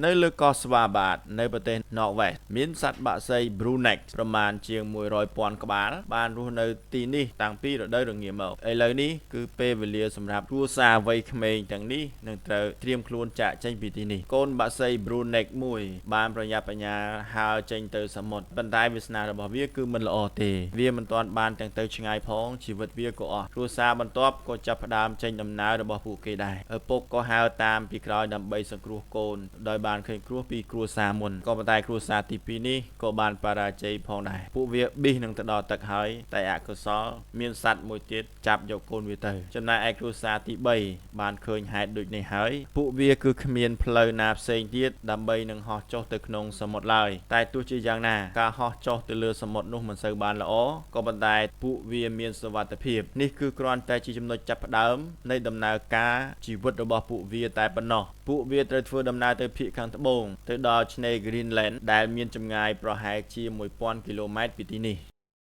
នៅលើកោះស្វាបាតនៅប្រទេសណ័រវេសមានសត្វបក្សី Bruneck ប្រមាណជាង100,000ក្បាល បានរស់នៅទីនេះតាំងពីរដូវរងាមកឥឡូវនេះគឺពេលវេលាសម្រាប់គ្រួសារវ័យក្មេងទាំងនេះនឹងត្រូវត្រៀមខ្លួនចាកចេញពីទីនេះកូនបក្សី Bruneck មួយបានប្រញាប់ប្រញាល់ហើរចេញទៅសមុទ្រប៉ុន្តែវាសនារបស់វាគឺមិនល្អទេវាមិនទាន់បានទាំងទៅឆ្ងាយផងជីវិតវាក៏អស់គ្រួសារបន្ទាប់ក៏ចាប់ផ្ដើមចេញដំណើររបស់ពួកគេដែរឪពុកក៏ហើរតាមពីក្រោយដើម្បីសង្គ្រោះកូនដោយបានឃើញគ្រោះពីគ្រួសារមុនក៏ប៉ុន្តែគ្រួសារទី2នេះក៏បានបរាជ័យផងដែរពួកវាប៊ីសនឹងទៅដល់ទឹកហើយតែអកុសលមានសត្វមួយទៀតចាប់យកកូនវាទៅចំណែកឯគ្រួសារទី3បានឃើញហេតុដូចនេះហើយពួកវាគឺគ្មានផ្លូវណាផ្សេងទៀតដើម្បីនឹងហោះចុះទៅក្នុងសមុទ្រឡើយតែទោះជាយ៉ាងណាការហោះចុះទៅលើសមុទ្រនោះមិនសូវបានល្អក៏ប៉ុន្តែពួកវាមានសុវត្ថិភាពនេះគឺគ្រាន់តែជាចំណុចចាប់ផ្ដើមនៃដំណើរការជីវិតរបស់ពួកវាតែប៉ុណ្ណោះពួកវាត្រូវធ្វើដំណើរទៅភាគខាងត្បូងទៅដល់ឆ្នេរ Greenland ដែលមានចម្ងាយប្រហែលជា1000គីឡូម៉ែត្រពីទីនេះ។